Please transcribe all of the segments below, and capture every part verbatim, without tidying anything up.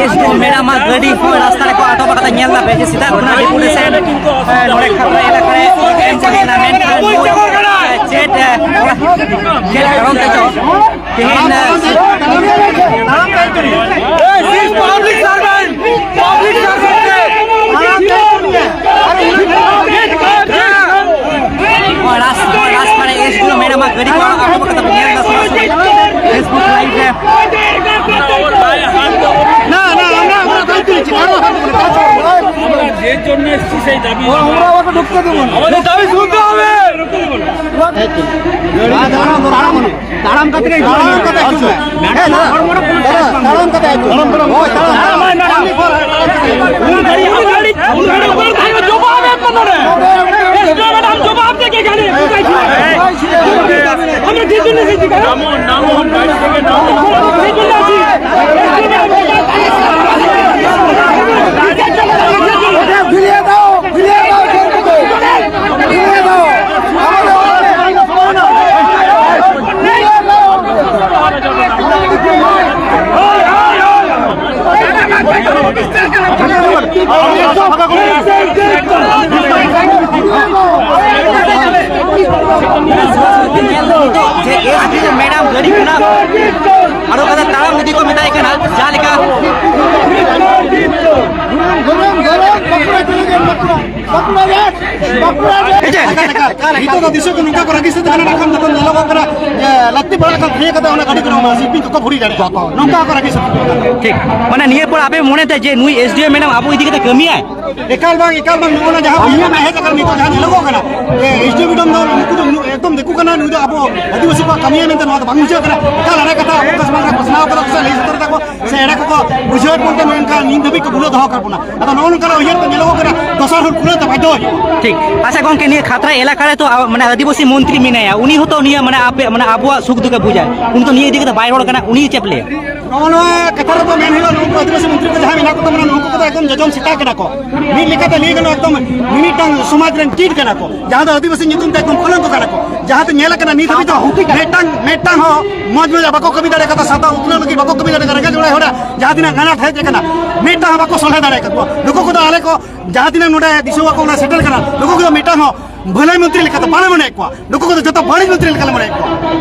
S D ᱳ ᱢᱮᱰᱟᱢᱟᱜ ᱜᱟᱹᱰᱤ ᱠᱚ ᱨᱟᱥᱛᱟ ᱨᱮᱠᱚ ᱟᱴᱚᱠ ᱟᱠᱟᱫᱟ᱾ ᱧᱮᱞ ᱫᱟᱯᱮ ᱡᱮ ᱥᱮᱛᱟᱜ ᱠᱷᱚᱱᱟᱜ ᱰᱮᱯᱩᱴᱮᱥᱚᱱ, ᱮ, ᱱᱚᱰᱮ ᱠᱷᱟᱛᱲᱟ ᱮᱞᱟᱠᱟ ᱨᱮ ᱮᱢ ᱠᱚ ᱦᱩᱭ ᱞᱮᱱᱟ, ᱢᱮᱱᱠᱷᱟᱱ ᱱᱤᱛ, ᱮ, ᱪᱮᱫ, ᱮ, ᱪᱮᱫ ᱠᱟᱨᱚᱱ ᱛᱮᱪᱚ ᱛᱮᱦᱮᱧ, ᱮ, ᱱᱚᱣᱟ ᱨᱟᱥ-, ᱱᱚᱣᱟ ᱨᱟᱥᱛᱟ ᱨᱮ ᱮᱥ ᱰᱤ ᱳ ᱢᱮᱰᱟᱢᱟᱜ ᱜᱟᱹᱰᱤ ᱠᱚ ᱟᱴᱚᱠ ᱟᱠᱟᱫᱟ, ᱯᱮ ᱧᱮᱞ ᱮᱫᱟ ᱥᱚᱨᱟᱥᱚᱨᱤ Facebook live ᱨᱮ᱾ না, না, আমরা, আমরা দায়িত্ব নিচ্ছি, কারো হাত ধরে কাজ করবো না। আমরা যে জন্য এসেছি সেই দাবি ও, আমরা ওকে ঢুকতে দেবো না। আমাদের দাবি শুনতে হবে। তাড়াম, তাড়াম, তাড়াম কাতে তাড়াম কাতে একটু। হ্যাঁ, না, হড়মড় কোনো কাজ করবো না। তাড়াম কাতে একটু। তাড়াম, তাড়াম। ওই, তাড়াম। তাড়াম, তাড়াম। উনি গাড়ি, উনি গাড়ি, উনি গাড়ি, জবাব এখন ধরে। এই জবাব, জবাব থেকে এখানে কোথায় ছিল? আমরা যে জন্য এসেছি, কেন? নামো, নামো, গাড়ি থেকে নামো। আমরা যে জন্য আছি, ফিরিয়ে দাও, ফিরিয়ে দাও, ফিরিয়ে দাও। ᱡᱮ ᱮᱥ ᱰᱤ ᱢᱮᱰᱟᱢ ᱜᱟᱹᱰᱤ ᱠᱷᱚᱱᱟᱜ ᱟᱨᱚ ᱠᱟᱛᱮ ᱛᱟᱲᱟᱢ ᱤᱫᱤ ᱠᱚ ᱢᱮᱛᱟᱭ ᱠᱟᱱᱟ, ᱡᱟᱦᱟᱸ ᱞᱮᱠᱟ ᱱᱤᱛᱚᱜ ᱫᱚ ᱫᱤᱥᱚᱢ ᱠᱚ ᱱᱚᱝᱠᱟ ᱠᱚ ᱨᱟᱹᱜᱤ ᱥᱟᱹᱛ ᱠᱟᱱᱟ, ᱱᱟᱜ ᱠᱷᱟᱱ ᱫᱚᱠᱚ ᱧᱮᱞᱚᱜᱚᱜ ᱠᱟᱱᱟ ᱡᱮ ᱞᱟᱹᱠᱛᱤ ᱯᱟᱲᱟᱜ ᱠᱟᱱ ᱛᱟᱦᱮᱸ ᱠᱟᱛᱮ ᱚᱱᱟ ᱜᱟᱹᱰᱤ ᱠᱚ ᱱᱚᱣᱟ ᱥᱤᱞᱯᱤᱧ ᱠᱚᱠᱚ ᱵᱷᱩᱲᱤ ᱫᱟᱲᱮᱭᱟᱜᱼᱟ᱾ ᱱᱚᱝᱠᱟ ᱠᱚ ᱨᱟᱹᱜᱤ ᱥᱟᱹᱛ ᱠᱟᱱᱟ᱾ ᱴᱷᱤᱠ, ᱢᱟᱱᱮ ᱱᱤᱭᱟᱹ ᱯᱚᱨ ᱟᱯᱮ ᱢᱚᱱᱮ ᱛᱮ ᱡᱮ ᱱᱩᱭ ᱮᱥ ᱰᱤ ᱳ ᱢᱮᱰᱟᱢ ᱟᱵᱚ ᱤᱫᱤ ᱠᱟᱛᱮ ᱠᱟᱹᱢᱤᱭᱟᱭ? ᱮᱠᱟᱞ ᱵᱟᱝ, ᱮᱠᱟᱞ ᱵᱟᱝ᱾ ᱱᱚᱜᱼᱚ ᱱᱟ ᱡᱟᱦᱟᱸ ᱩᱭᱦᱟᱹᱨ ᱨᱮᱱᱟᱜ ᱦᱮᱡ ᱟᱠᱟᱱᱟ, ᱱᱤᱛᱚᱜ ᱡᱟᱦᱟᱸ ᱧᱮᱞᱚᱜᱚᱜ ᱠᱟᱱᱟ, ᱡᱮ ᱮᱥ ᱰᱤ ᱳ ᱢᱮᱰᱟᱢ ᱫᱚ ᱱᱩᱠᱩ ᱫᱚ ᱱᱩ-, ᱮᱠᱫᱚᱢ ᱫᱤᱠᱩ ᱠᱟᱱᱟ, ᱱᱩᱭ ᱫᱚ ᱟᱵᱚ ᱟᱹᱫᱤᱵᱟᱹᱥᱤ ᱠᱚᱣᱟᱜ ᱠᱟᱹᱢᱤᱭᱟᱭ ᱢᱮᱱᱛᱮ ᱱᱚᱣᱟ ᱫᱚ ᱵᱟᱝ ᱵᱩᱡᱷᱟᱹᱜ ᱠᱟᱱᱟ᱾ ᱮᱠᱟᱞ ᱮᱲᱮ ᱠᱟᱛᱷᱟ ᱟᱵᱚ ᱠᱚ ᱥᱟᱢᱟᱝ ᱨᱮ ᱯᱟᱥᱱᱟᱣ ᱠᱟᱫᱟ ᱠᱚ ᱥᱮ ᱞᱟᱹᱭ ᱥᱚᱫᱚᱨ ᱮᱫᱟ ᱠᱚ, ᱥᱮ ᱮᱲᱮ ᱠᱚᱠᱚ ᱵᱩᱡᱷᱟᱹᱣᱮᱫ ᱵᱚᱱ ᱛᱮ ᱱᱚᱝᱠᱟ ᱱᱤᱛ ᱫᱷᱟᱹᱵᱤᱡ ᱠᱚ ᱵᱩᱞᱟᱹᱣ ᱫᱚᱦᱚ ᱟᱠᱟᱫ ᱵᱚᱱᱟ᱾ ᱟᱫᱚ ᱱᱚᱜᱼᱚ ᱱᱚᱝᱠᱟᱱᱟᱜ ᱩᱭᱦᱟᱹᱨ ᱛᱮ ᱧᱮᱞᱚᱜᱚᱜ ᱠᱟᱱᱟ, ᱫᱚᱥᱟᱨ ᱦᱚᱲ ᱠᱷᱩᱞᱟᱹᱣ ᱛᱮ ᱵᱟᱫᱽᱫᱷᱚ ᱦᱩᱭᱩᱜᱼᱟ᱾ ᱴᱷᱤᱠ᱾ ᱟᱪᱪᱷᱟ ᱜᱚᱝᱠᱮ, ᱱᱤᱭᱟᱹ ᱠᱷᱟᱛᱲᱟ ᱮᱞᱟᱠᱟ ᱨᱮ ᱛᱚ, ᱟ, ᱢᱟᱱᱮ ᱟᱹᱫᱤᱵᱟᱹᱥᱤ ᱢᱚᱱᱛᱨᱤ ᱢᱮᱱᱟᱭᱟ, ᱩᱱᱤ ᱦᱚᱸᱛᱚ ᱱᱤᱭᱟᱹ ᱢᱟᱱᱮ ᱟᱯᱮ, ᱢᱟᱱᱮ ᱟᱵᱚᱣᱟᱜ ᱥᱩᱠ ᱫᱩᱠᱮ ᱵᱩᱡᱟᱭ, ᱩᱱᱤ ᱛᱚ ᱱᱤᱭᱟᱹ ᱤᱫᱤ ᱠᱟᱛᱮ ᱵᱟᱭ ᱨᱚᱲ ᱠᱟᱱᱟ, ᱩᱱᱤ ᱪᱮᱫ ᱮ ᱞᱟᱹᱭᱟ? ᱱᱚᱜᱼᱚ ᱱᱚᱣᱟ ᱠᱟᱛᱷᱟ ᱨᱮᱫᱚ ᱢᱮᱱ ᱦᱩᱭᱩᱜᱼᱟ, ᱱᱩᱠᱩ ᱟᱹᱫᱤᱵᱟᱹᱥᱤ ᱢᱚᱱᱛᱨᱤ ᱠᱚ ᱡᱟᱦᱟᱸᱭ ᱢᱮᱱᱟᱜ ᱠᱚ ᱛᱟᱵᱚᱱᱟ, ᱱᱩᱠᱩ ᱠᱚᱫᱚ ᱮᱠᱫᱚᱢ ᱡᱚᱡᱚᱢ ᱥᱮᱛᱟ ᱠᱟᱱᱟ ᱠᱚ᱾ ᱢᱤᱫ ᱞᱮᱠᱟᱛᱮ ᱞᱟᱹᱭ ᱜᱟᱱᱚᱜᱼᱟ, ᱮᱠᱫᱚᱢ ᱢᱤᱢᱤᱫᱴᱟᱝ ᱥᱚᱢᱟᱡᱽ ᱨᱮᱱ ᱠᱤᱴ ᱠᱟᱱᱟ ᱠᱚ, ᱡᱟᱦᱟᱸ ᱫᱚ ᱟᱹᱫᱤᱵᱟᱹᱥᱤ ᱧᱩᱛᱩᱢ ᱛᱮ ᱮᱠᱫᱚᱢ ᱠᱚᱞᱚᱝᱠᱚ ᱠᱟᱱᱟ ᱠᱚ᱾ ᱡᱟᱦᱟᱸ ᱛᱮ ᱧᱮᱞ ᱟᱠᱟᱱᱟ, ᱱᱤᱛ ᱦᱟᱹᱵᱤᱡ ᱫᱚ ᱢᱤᱫᱴᱟᱝ, ᱢᱤᱫᱴᱟᱝ ᱦᱚᱸ ᱢᱚᱡᱽ ᱢᱚᱡᱽ ᱵᱟᱠᱚ ᱠᱟᱹᱢᱤ ᱫᱟᱲᱮ ᱠᱟᱫᱟ, ᱥᱟᱶᱛᱟ ᱩᱛᱱᱟᱹᱣ ᱞᱟᱹᱜᱤᱫ ᱵᱟᱠᱚ ᱠᱟᱹᱢᱤ ᱫᱟᱲᱮ ᱠᱟᱫᱟ, ᱨᱮᱸᱜᱮᱡ ᱚᱲᱟᱜ ᱦᱚᱲᱟᱜ ᱡᱟᱦᱟᱸ ᱛᱤᱱᱟᱹᱜ ᱟᱱᱟᱴ ᱦᱮᱡ ᱟᱠᱟᱱᱟ, ᱢᱤᱫᱴᱟᱝ ᱦᱚᱸ ᱵᱟᱠᱚ ᱥᱚᱞᱦᱮ ᱫᱟᱲᱮ ᱟᱠᱟᱫ ᱠᱚᱣᱟ᱾ ᱱᱩᱠᱩ ᱠᱚᱫᱚ ᱟᱞᱮ ᱠᱚ ᱡᱟᱦᱟᱸ ᱛᱤᱱᱟᱹᱜ ᱱᱚᱰᱮ ᱫᱤᱥᱚᱢ ᱠᱚ ᱚᱱᱟ ᱥᱮᱴᱮᱨ ᱠᱟᱱᱟ, ᱱᱩᱠᱩ ᱠᱚᱫᱚ ᱢᱤᱫᱴᱟᱝ ᱦᱚᱸ ᱵᱷᱟᱹᱞᱟᱹᱭ ᱢᱚᱱᱛᱨᱤ ᱞᱮᱠᱟᱛᱮ ᱵᱟᱞᱮ ᱢᱚᱱᱮᱭᱮᱫ ᱠᱚᱣᱟ᱾ ᱱᱩᱠᱩ ᱠᱚᱫᱚ ᱡᱚᱛᱚ ᱵᱟᱹᱲᱤᱡ ᱢᱚᱱᱛᱨᱤ ᱞᱮᱠᱟᱞᱮ ᱢᱚᱱᱮᱭᱮᱫ ᱠᱚᱣᱟ᱾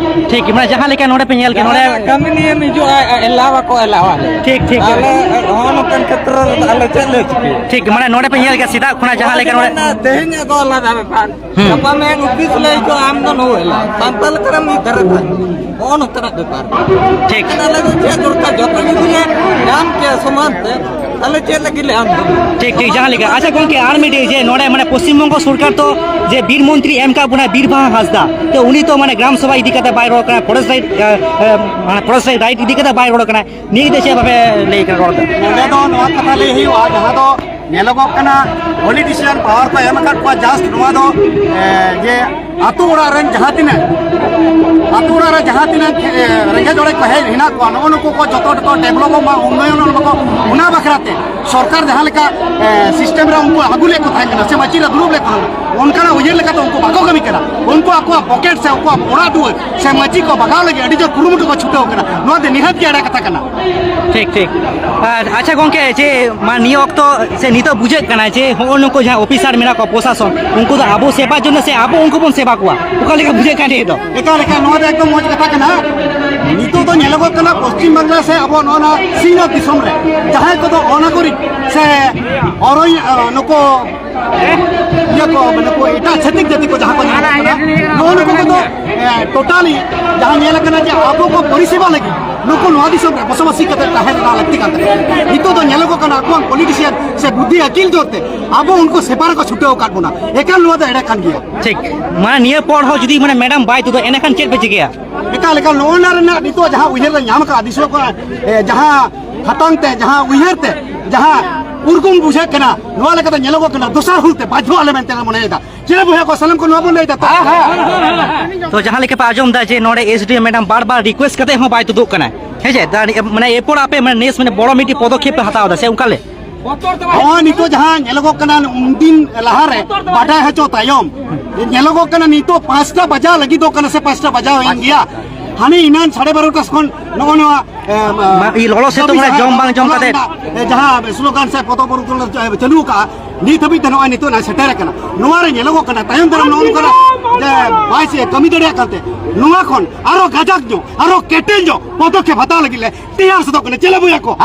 ᱴᱷᱤᱠ, ᱢᱟᱱᱮ ᱡᱟᱦᱟᱸ ᱞᱮᱠᱟ ᱱᱚᱰᱮ ᱯᱮ ᱧᱮᱞ ᱠᱮᱫ, ᱱᱚᱰᱮ ᱡᱟᱦᱟᱸ ᱠᱟᱹᱢᱤ ᱱᱤᱭᱮᱢ ᱦᱤᱡᱩᱜᱼᱟ, ᱮᱞᱟᱣ ᱵᱟᱠᱚ ᱮᱞᱟᱣᱟ᱾ ᱴᱷᱤᱠ, ᱴᱷᱤᱠ᱾ ᱛᱟᱦᱞᱮ ᱱᱚᱜᱼᱚ ᱱᱚᱝᱠᱟᱱ ᱠᱷᱮᱛᱨᱚ ᱨᱮᱫᱚ ᱟᱞᱮ ᱪᱮᱫ ᱞᱮ ᱪᱤᱠᱟᱹᱭᱟ? ᱴᱷᱤᱠ, ᱢᱟᱱᱮ ᱱᱚᱰᱮ ᱯᱮ ᱧᱮᱞ ᱠᱮᱫ ᱥᱮᱛᱟᱜ ᱠᱷᱚᱱᱟᱜ ᱡᱟᱦᱟᱸ ᱞᱮᱠᱟ ᱱᱚᱰᱮ ᱛᱮᱦᱮᱧ ᱟᱫᱚ ᱟᱞᱟᱫᱟ ᱵᱮᱯᱟᱨ᱾ ᱦᱩᱸ᱾ ᱜᱟᱯᱟ ᱢᱮᱭᱟᱝ ᱚᱯᱷᱤᱥ ᱞᱮ ᱦᱤᱡᱩᱜᱼᱟ, ᱟᱢ ᱫᱚ ᱱᱚᱣᱟ ᱮᱞᱟᱣ᱾ ᱥᱟᱱᱛᱟᱲ ᱞᱮᱠᱟᱨᱮ ᱢᱤᱫ ᱫᱷᱟᱨᱮ ᱛᱟᱦᱮᱸ᱾ ᱱᱚᱜᱼᱚ ᱱᱚᱝᱠᱟᱱᱟᱜ ᱵᱮᱯᱟᱨ᱾ ᱴᱷᱤᱠ᱾ ᱮᱱᱠᱷᱟᱱ ᱟᱞᱮ ᱫᱚ ᱪᱮᱫ ᱫᱚᱨᱠᱟᱨ? ᱡᱚᱛᱚ ᱡᱩᱫᱤ ᱞᱮ ᱧᱟᱢ ᱠᱮᱭᱟ ᱥᱚᱢᱟᱱ ᱛᱮ, ᱛᱟᱦᱞᱮ ᱪᱮᱫ ᱞᱟᱹᱜᱤᱫ ᱞᱮ ᱟᱱᱫᱳᱞᱚᱱ? ᱴᱷᱤᱠ, ᱴᱷᱤᱠ, ᱡᱟᱦᱟᱸ ᱞᱮᱠᱟ᱾ ᱟᱪᱪᱷᱟ ᱜᱚᱝᱠᱮ, ᱟᱨ ᱢᱤᱫᱴᱤᱡ, ᱡᱮ ᱱᱚᱰᱮ ᱢᱟᱱᱮ ᱯᱚᱥᱪᱤᱢ ᱵᱚᱝᱜᱚ ᱥᱚᱨᱠᱟᱨ ᱛᱚ ᱡᱮ ᱵᱤᱨ ᱢᱚᱱᱛᱨᱤ ᱮᱢ ᱠᱟᱜ ᱵᱚᱱᱟᱭ ᱵᱤᱨᱵᱟᱦᱟ ᱦᱟᱸᱥᱫᱟ, ᱛᱚ ᱩᱱᱤ ᱛᱚ ᱢᱟᱱᱮ ᱜᱨᱟᱢ ᱥᱚᱵᱷᱟ ᱤᱫᱤ ᱠᱟᱛᱮ ᱵᱟᱭ ᱨᱚᱲ ᱠᱟᱱᱟ, ᱯᱷᱚᱨᱮᱥᱴ ᱨᱟᱭᱤᱴ, ᱮ, ᱮ, ᱢᱟᱱᱮ ᱯᱷᱚᱨᱮᱥᱴ ᱨᱟᱭᱤᱴ ᱤᱫᱤ ᱠᱟᱛᱮ ᱵᱟᱭ ᱨᱚᱲ ᱠᱟᱱᱟ᱾ ᱱᱤᱭᱟᱹ ᱤᱫᱤ ᱪᱮᱫ ᱵᱟᱯᱮ ᱞᱟᱹᱭ ᱠᱟᱱᱟ ᱨᱚᱲ ᱫᱚ? ᱱᱚᱰᱮ ᱫᱚ ᱱᱚᱣᱟ ᱠᱟᱛᱷᱟ ᱞᱟᱹᱭ ᱦᱩᱭᱩᱜᱼᱟ, ᱡᱟᱦᱟᱸ ᱫᱚ ᱧᱮᱞᱚᱜᱚᱜ ᱠᱟᱱᱟ, ᱯᱚᱞᱤᱴᱤᱥᱤᱭᱟᱱ ᱯᱟᱣᱟᱨ ᱠᱚ ᱮᱢ ᱟᱠᱟᱫ ᱠᱚᱣᱟ, just ᱱᱚᱣᱟ ᱫᱚ, ᱮ, ᱡᱮ ᱟᱛᱳ ᱚᱲᱟᱜ ᱨᱮᱱ ᱡᱟᱦᱟᱸ ᱛᱤᱱᱟᱹᱜ, ᱟᱛᱳ ᱚᱲᱟᱜ ᱨᱮ ᱡᱟᱦᱟᱸ ᱛᱤᱱᱟᱹᱜ, ᱮ, ᱨᱮᱸᱜᱮᱡ ᱚᱲᱮᱡ ᱠᱚ ᱦᱮᱡ ᱦᱮᱱᱟᱜ ᱠᱚᱣᱟ, ᱱᱚᱜᱼᱚ ᱱᱩᱠᱩ ᱠᱚ ᱡᱚᱛᱚ ᱠᱚ ᱰᱮᱵᱷᱞᱚᱯᱚᱜ ᱢᱟ, ᱩᱱᱱᱚᱭᱚᱱᱚᱜ ᱢᱟᱠᱚ, ᱚᱱᱟ ᱵᱟᱠᱷᱨᱟ ᱛᱮ ᱥᱚᱨᱠᱟᱨ ᱡᱟᱦᱟᱸ ᱞᱮᱠᱟ, ᱮ, ᱥᱤᱥᱴᱮᱢ ᱨᱮ ᱩᱱᱠᱩ ᱟᱹᱜᱩ ᱞᱮᱫ ᱠᱚ ᱛᱟᱦᱮᱸ ᱠᱟᱱᱟ ᱥᱮ ᱢᱟᱹᱪᱤ ᱨᱮ ᱫᱩᱲᱩᱵ ᱞᱮᱫ ᱠᱚ ᱛᱟᱦᱮᱸ ᱠᱟᱱᱟ, ᱚᱱᱠᱟᱱᱟᱜ ᱩᱭᱦᱟᱹᱨ ᱞᱮᱠᱟᱛᱮ ᱩᱱᱠᱩ ᱵᱟᱠᱚ ᱠᱟᱹᱢᱤ ᱠᱟᱱᱟ᱾ ᱩᱱᱠᱩ ᱟᱠᱚᱣᱟᱜ ᱯᱚᱠᱮᱴ ᱥᱮ ᱟᱠᱚᱣᱟᱜ ᱚᱲᱟᱜ ᱫᱩᱣᱟᱹᱨ ᱥᱮ ᱢᱟᱹᱪᱤ ᱠᱚ ᱵᱟᱜᱟᱣ ᱞᱟᱹᱜᱤᱫ ᱟᱹᱰᱤ ᱡᱳᱨ ᱠᱩᱨᱩᱢᱩᱴᱩ ᱠᱚ ᱪᱷᱩᱴᱟᱹᱣ ᱠᱟᱱᱟ᱾ ᱱᱚᱣᱟ ᱫᱚ ᱱᱤᱦᱟᱹᱛ ᱜᱮ ᱮᱲᱮ ᱠᱟᱛᱷᱟ ᱠᱟᱱᱟ᱾ ᱴᱷᱤᱠ, ᱴᱷᱤᱠ᱾ ᱟᱨ ᱟᱪᱪᱷᱟ ᱜᱚᱝᱠᱮ, ᱡᱮ ᱢᱟ ᱱᱤᱭᱟᱹ ᱚᱠᱛᱚ ᱥᱮ ᱱᱤᱛᱚᱜ ᱵᱩᱡᱷᱟᱹᱜ ᱠᱟᱱᱟ ᱡᱮ ᱦᱚᱸᱜᱼᱚ ᱱᱩᱠᱩ ᱡᱟᱦᱟᱸ ᱚᱯᱷᱤᱥᱟᱨ ᱢᱮᱱᱟᱜ ᱠᱚᱣᱟ, ᱯᱨᱚᱥᱟᱥᱚᱱ, ᱩᱱᱠᱩ ᱫᱚ ᱟᱵᱚ ᱥᱮᱵᱟ ᱡᱚᱱᱱᱚ ᱥᱮ ᱟᱵᱚ ᱩᱱᱠᱩ ᱵᱚᱱ ᱥᱮᱵᱟ ᱠᱚᱣᱟ? ᱚᱠᱟ ᱞᱮᱠᱟ ᱵᱩᱡᱷᱟᱹᱜ ᱠᱟᱱᱟ ᱱᱤᱭᱟᱹ ᱫᱚ? ᱮᱠᱟᱞ, ᱮᱠᱟᱞ, ᱱᱚᱣᱟ ᱫᱚ ᱮᱠᱫᱚᱢ ᱢᱚᱡᱽ ᱠᱟᱛᱷᱟ ᱠᱟᱱᱟ᱾ ᱱᱤᱛᱚᱜ ᱫᱚ ᱧᱮᱞᱚᱜᱚᱜ ᱠᱟᱱᱟ, ᱯᱚᱥᱪᱤᱢ ᱵᱟᱝᱞᱟ ᱥᱮ ᱟᱵᱚ ᱱᱚᱣᱟ, ᱱᱚᱣᱟ ᱥᱤᱧᱚᱛ ᱫᱤᱥᱚᱢ ᱨᱮ ᱡᱟᱦᱟᱸᱭ ᱠᱚᱫᱚ ᱚᱱᱟᱜᱚᱨᱤᱠ ᱥᱮ ᱚᱨᱚᱧ, ᱱᱩᱠᱩ ᱤᱭᱟᱹ ᱠᱚ, ᱢᱟᱱᱮ ᱠᱚ ᱮᱴᱟᱜ ᱪᱷᱟᱹᱛᱤᱠ ᱡᱟᱹᱛᱤ ᱠᱚ ᱡᱟᱦᱟᱸ ᱠᱚ ᱧᱮᱞᱚᱜ ᱠᱟᱱᱟ, ᱱᱚᱜᱼᱚ ᱱᱩᱠᱩ ᱠᱚᱫᱚ, ᱮ, ᱴᱳᱴᱟᱞᱤ ᱡᱟᱦᱟᱸ ᱧᱮᱞ ᱟᱠᱟᱱᱟ ᱡᱮ ᱟᱵᱚ ᱠᱚ ᱯᱚᱨᱤᱥᱮᱵᱟ ᱞᱟᱹᱜᱤᱫ ᱱᱩᱠᱩ ᱱᱚᱣᱟ ᱫᱤᱥᱚᱢ ᱨᱮ ᱵᱚᱥᱚᱵᱟᱥᱤ ᱠᱟᱛᱮ ᱛᱟᱦᱮᱸ ᱨᱮᱱᱟᱜ ᱞᱟᱹᱠᱛᱤ ᱠᱟᱱ ᱛᱟᱠᱚᱣᱟ᱾ ᱱᱤᱛᱚᱜ ᱫᱚ ᱧᱮᱞᱚᱜᱚᱜ ᱠᱟᱱᱟ ᱟᱠᱚᱣᱟᱜ ᱯᱚᱞᱤᱴᱤᱥᱤᱭᱟᱱ ᱥᱮ ᱵᱩᱫᱽᱫᱷᱤ ᱟᱹᱠᱤᱞ ᱡᱳᱨ ᱛᱮ ᱟᱵᱚ ᱩᱱᱠᱩ ᱥᱮᱵᱟ ᱨᱮᱠᱚ ᱪᱷᱩᱴᱟᱹᱣ ᱟᱠᱟᱫ ᱵᱚᱱᱟ᱾ ᱮᱠᱟᱞ ᱱᱚᱣᱟ ᱫᱚ ᱮᱲᱮ ᱠᱟᱱ ᱜᱮᱭᱟ᱾ ᱴᱷᱤᱠ᱾ ᱢᱟᱱᱮ ᱱᱤᱭᱟᱹ ᱯᱚᱨ ᱦᱚᱸ ᱡᱩᱫᱤ ᱢᱟᱱᱮ ᱢᱮᱰᱟᱢ ᱵᱟᱭ ᱛᱩᱫᱟ, ᱮᱸᱰᱮᱠᱷᱟᱱ ᱪᱮᱫ ᱯᱮ ᱪᱤᱠᱟᱹᱭᱟ? ᱮᱠᱟᱞ, ᱮᱠᱟᱞ, ᱱᱚᱜᱼᱚ ᱱᱟ ᱨᱮᱱᱟᱜ ᱱᱤᱛᱚᱜ ᱡᱟᱦᱟᱸ ᱩᱭᱦᱟᱹᱨ ᱞᱮ ᱧᱟᱢ ᱟᱠᱟᱫᱼᱟ, ᱫᱤᱥᱩᱣᱟᱹ ᱠᱚᱣᱟᱜ, ᱮ, ᱡᱟᱦᱟᱸ ᱦᱟᱛᱟᱝ ᱛᱮ, ᱡᱟᱦᱟᱸ ᱩᱭᱦᱟᱹᱨ ᱛᱮ, ᱡᱟᱦᱟᱸ ᱩᱨᱜᱩᱢ ᱵᱩᱡᱷᱟᱹᱜ ᱠᱟᱱᱟ᱾ ᱱᱚᱣᱟ ᱞᱮᱠᱟᱛᱮ ᱧᱮᱞᱚᱜᱚᱜ ᱠᱟᱱᱟ, ᱫᱚᱥᱟᱨ ᱦᱩᱞ ᱛᱮ ᱵᱟᱫᱷᱭᱚ ᱟᱞᱮ ᱢᱮᱱᱛᱮ ᱞᱮ ᱢᱚᱱᱮᱭᱮᱫᱟ᱾ ᱪᱮᱞᱮ ᱵᱚᱭᱦᱟ ᱠᱚ, ᱥᱟᱱᱟᱢ ᱠᱚ ᱱᱚᱣᱟ ᱵᱚᱱ ᱞᱟᱹᱭ ᱮᱫᱟ ᱛᱚ? ᱛᱚ ᱡᱟᱦᱟᱸ ᱞᱮᱠᱟ ᱯᱮ ᱟᱸᱡᱚᱢ ᱮᱫᱟ ᱡᱮ ᱱᱚᱰᱮ ᱮᱥ ᱰᱤ ᱮᱢ ᱢᱮᱰᱟᱢ ᱵᱟᱨ ᱵᱟᱨ ᱨᱤᱠᱩᱭᱮᱥᱴ ᱠᱟᱛᱮ ᱦᱚᱸ ᱵᱟᱭ ᱛᱩᱫᱩᱜ ᱠᱟᱱᱟ᱾ ᱦᱮᱸ ᱡᱮ, ᱫᱟ-, ᱢᱟᱱᱮ ᱮᱨᱯᱚᱨ ᱟᱯᱮ ᱢᱟᱱᱮ ᱱᱮᱥ ᱢᱟᱱᱮ ᱵᱚᱲᱚ ᱢᱤᱫᱴᱤᱡ ᱯᱚᱫᱚᱠᱷᱮᱯ ᱯᱮ ᱦᱟᱛᱟᱣ ᱮᱫᱟ ᱥᱮ ᱚᱱᱠᱟ ᱞᱮ? ᱱᱚᱜᱼᱚᱭ ᱱᱤᱛᱚᱜ ᱡᱟᱦᱟᱸ ᱧᱮᱞᱚᱜᱚᱜ ᱠᱟᱱᱟ, ᱩᱱᱫᱤᱱ ᱞᱟᱦᱟᱨᱮ ᱵᱟᱰᱟᱭ ᱦᱚᱪᱚ ᱛᱟᱭᱚᱢ ᱧᱮᱞᱚᱜᱚᱜ ᱠᱟᱱᱟ, ᱱᱤᱛᱚᱜ ᱯᱟᱸᱪᱴᱟ ᱵᱟᱡᱟᱣ ᱞᱟᱹᱜᱤᱫᱚᱜ ᱠᱟᱱᱟ ᱥᱮ ᱯᱟᱸᱪᱴᱟ ᱵᱟᱡᱟᱣ ᱮᱱ ᱜᱮᱭᱟ᱾ ᱦᱟᱱᱮ ᱮᱱᱟᱱ ᱥᱟᱲᱮ ᱵᱟᱨᱚᱴᱟ ᱠᱷᱚᱱ ᱱᱚᱜᱼᱚ ᱱᱚᱣᱟ, ᱮ, ᱢᱟ, ᱤ, ᱞᱚᱞᱚ ᱥᱤᱛᱩᱝ ᱨᱮ ᱡᱚᱢ ᱵᱟᱝ ᱡᱚᱢ ᱠᱟᱛᱮ᱾ ᱮ, ᱡᱟᱦᱟᱸ ᱥᱞᱳᱜᱟᱱ ᱥᱮ ᱯᱚᱫᱚ ᱯᱚᱨᱚᱵᱚᱨᱛᱚᱱ ᱪᱟᱹᱞᱩ ᱟᱠᱟᱫᱼᱟ, ᱱᱤᱛ ᱦᱟᱹᱵᱤᱡ ᱛᱮ ᱱᱚᱜᱼᱚᱭ ᱱᱤᱛᱚᱜ ᱱᱟ ᱥᱮᱴᱮᱨ ᱟᱠᱟᱱᱟ᱾ ᱱᱚᱣᱟ ᱨᱮ ᱧᱮᱞᱚᱜᱚᱜ ᱠᱟᱱᱟ, ᱛᱟᱭᱚᱢ ᱫᱟᱨᱟᱢ ᱱᱚᱜᱼᱚ ᱱᱚᱝᱠᱟᱱᱟᱜ ᱡᱮ ᱵᱟᱭ ᱥᱮ ᱠᱟᱹᱢᱤ ᱫᱟᱲᱮᱭᱟᱜ ᱠᱟᱱᱛᱮ, ᱱᱚᱣᱟ ᱠᱷᱚᱱ ᱟᱨᱚ ᱜᱟᱡᱟᱠ ᱧᱚᱜ, ᱟᱨᱚ ᱠᱮᱴᱮᱡ ᱧᱚᱜ ᱯᱚᱫᱚᱠᱷᱮᱯ ᱦᱟᱛᱟᱣ ᱞᱟᱹᱜᱤᱫ ᱞᱮ ᱛᱮᱭᱟᱨ ᱥᱟᱹᱛᱚᱜ ᱠᱟᱱᱟ᱾ ᱪᱮᱞᱮ ᱵᱚᱭᱦᱟ ᱠᱚ?